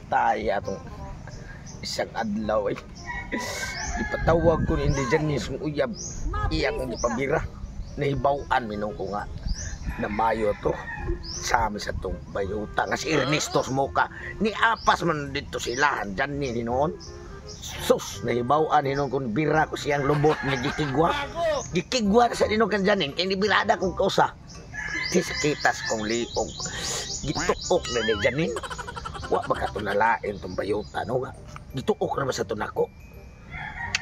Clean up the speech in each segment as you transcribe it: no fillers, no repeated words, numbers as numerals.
Patay atong isang adlaw eh. Ipatawag ko ni Janice kung uyab. Iya kong ipabira. Nahibaw-an minong ko nga na mayo to. Sa amin sa tong bayuta nga si Ernesto Smoka. Ni apas man dito sila dyan ni noon. Sus, nahibaw-an hinon kung bira ko siyang lubot nga gikigwa. Gikigwa na sa dinon kan Janin, kay nibirada kong kausa. Kitas kong liog. Gituok na ni Janin. Wa ba ka to nalain tong bayuta, no nga? Gituok na ba sa tunako?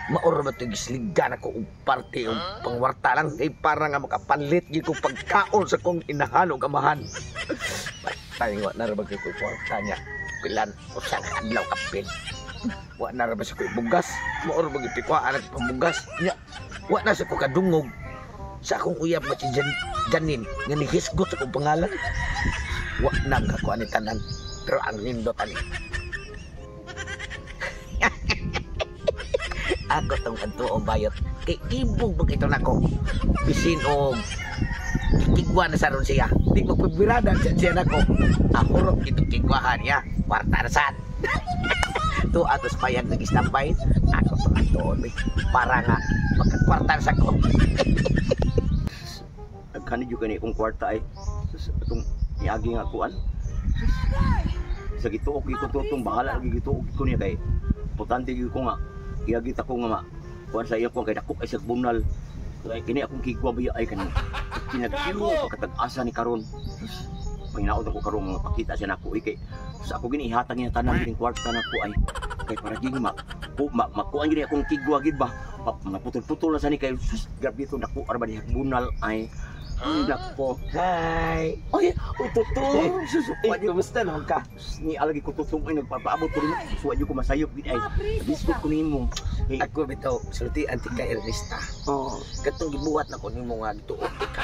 Maor ba ito gisligan ako og parte og pangwarta lang kay para nga makapalit gyud ko pagkaon sa kong inahan og amahan. Patay, wa na ra ba kay ko kwarta niya. Pilan usa ka adlaw kapil. Wa na ra ba sa ko bugas? Maor ba gyud pikuhaan ang pambugas niya? Wa na sa ko kadungog sa akong uyab nga si Janin nga nihisgot sa akong pangalan. Wa na ka ko ani tanan, pero ang nindot ani. Ako tong adtuo bayot kay ibog bag ito nako. Bisin og kikigwa na sa ron siya. Di magpabirada siya nako. Ahurot kitong kigwahan niya. Kwarta na sad. To atos payag nag-standby. Ako tong adtuo para nga magkakwarta na sa ko. Nagkani jud kani akong kwarta ay. Atong niagi nga kuan. Sa gituok gyud ko tutong bahala lagi gituok ko niya kay importante gyud ko nga iyagit ako nga ma kuan sa iya ko kay dako kay sa bunal. Kay kini akong kigwa biya ay kanang kinagkiwo pagkatag-asa ni karon. Panginaot ako karon nga pakita siya nako kay sa ako gini ihatag niya tanan gining kwarta nako ay kay para ging ma makuan gini akong kigwa gid ba maputol-putol na sa ni kay sus grabe to dako arba diha bunal ay. Ay, nako. Hi. Ay, uy, tutong. Sus, Ay, kumusta naman ka? Ni alagi ko tutong ay nagpapaabot ko rin. Suwa ko masayop gid ay. Biskuit ko nimo. Hey. Ako bitaw sulti anti ka Ernesta. Oh. Katong gibuhat na ko nimo nga gituok ka.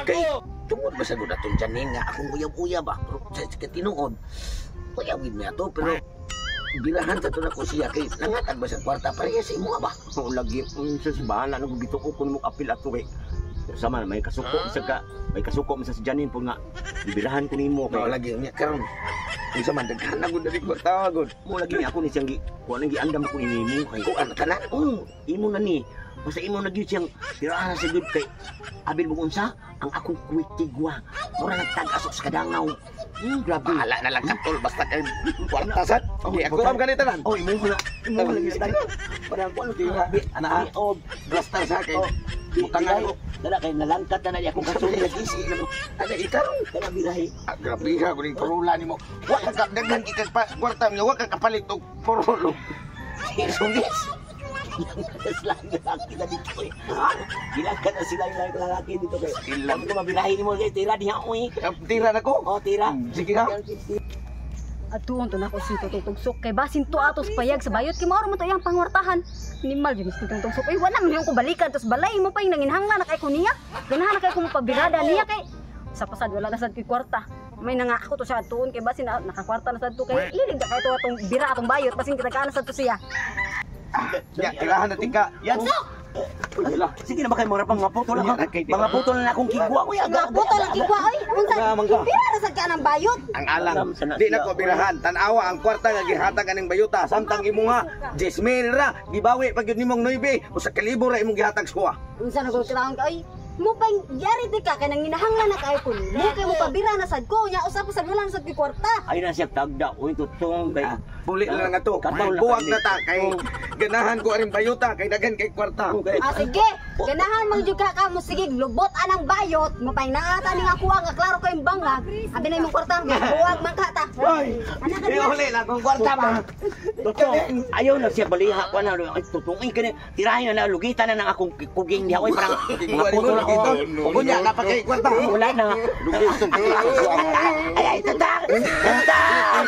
Kay tungod ba sa gud atong Janin nga akong uyab-uyab ba? Pero sa katinuod, uyab gid niya to pero birahan sa to na ko siya kay nangatag ba sa kwarta pareha sa imo ba? Oo, lagi. Sus, bahala na ko gituok ko nimo apil ato kay. Sama may kasuko sa ka, may kasuko man sa si Janin po nga gibirahan ko nimo Mao kay. lagi niya karon. Unsa man daghan na gud dali kwarta gud. Mo lagi ni ako ni siyang gi kuan ang giandam ko ni nimo kay. Kuan ka na. Oh, imo na ni. Basta imo na gyud siyang tirahan sa gyud kay abil mo unsa ang akong kuwitigwa. Mura nagtag-asok sa kadangaw. Grabe. Bahala na lang katol basta kay kwarta sad. Oh, Di ako ram ganita lang. Oh, imo na. Imo na gyud tayo. Para kuan Grabe, ana. Oh, Basta sa kay Oh. butangan ko. Dala kay nalangkat na na akong kasulti nag-isi na mo. Ana ikaw. Dala birahe. Ah, grabe ka kuning parola nimo. Wa ka ka- daghan kay pa kwarta niya, wa ka kapalit og porolo. Sungis. Sila ang lalaki na dito eh. Bilang ka na sila yung lalaki dito kay. Ilang. Huwag ko mabirahe nimo kay tira diha oy. Tira na ko. Oh, tira. Sige ka. Atuon to nako si Tutong Tugsok kay basin to atos payag sa bayot kay maoro man to iyang pangwartahan. Animal jud ni Tutong Tugsok. Ay wala man yung ko balikan tos balay mo pa yung nanginhanglan na kay ko niya. Ganahan na kay ko mapabirada niya kay sa pasad wala na sad koy kwarta. May nanga ako to siya atuon kay basin na, nakakwarta na sad to kay ilig na kay to atong bira atong bayot basin kita kaan na sad to siya. Ya, tirahan na tika. Yan. Sige na ba kay mga pang maputol Unya ako. na kay- Mga putol na akong kigwa ko ya. Nga putol ang kigwa oy. Unsa? Nga, mangga. Bira na sad ka ng bayot. Ang alang, di na ko birahan. Tanawa ang kwarta nga gihatag aning bayuta. Samtang imo nga 10,000 ra, gibawi pag yun nimong 9, usa ka libo ra imong gihatag sa kuha. Unsa na gud kitaon ka oy? Mo pa yari di ka kay nanginahanglan na kay ko. Mo kay mo pabira na sad ko nya usa pa sad wala na sad koy kwarta. Ay na siya tagda uy tutong kay. Buli na lang ato. Kataw na Buwag kay- na ta kay ganahan ko aning bayuta kay daghan kay kwarta. Okay. Ah, sige, ganahan man jud ka mo sige lubot anang bayot, mapay naata ning ako nga klaro kayong bangag. Abi na imong kwarta, buwag man ka ta. Hoy, Anak ka diha. uli na akong kwarta ba? Tutong, ayaw na siya baliha ko na. Ay, tutong, ay, kani, tirahin na na, lugitan na ng akong kuging diha. Oy, parang, mga putol ako. Unya na pa kay kwarta. Wala na. Lugitan. Ay, ay, tutang! Tutang!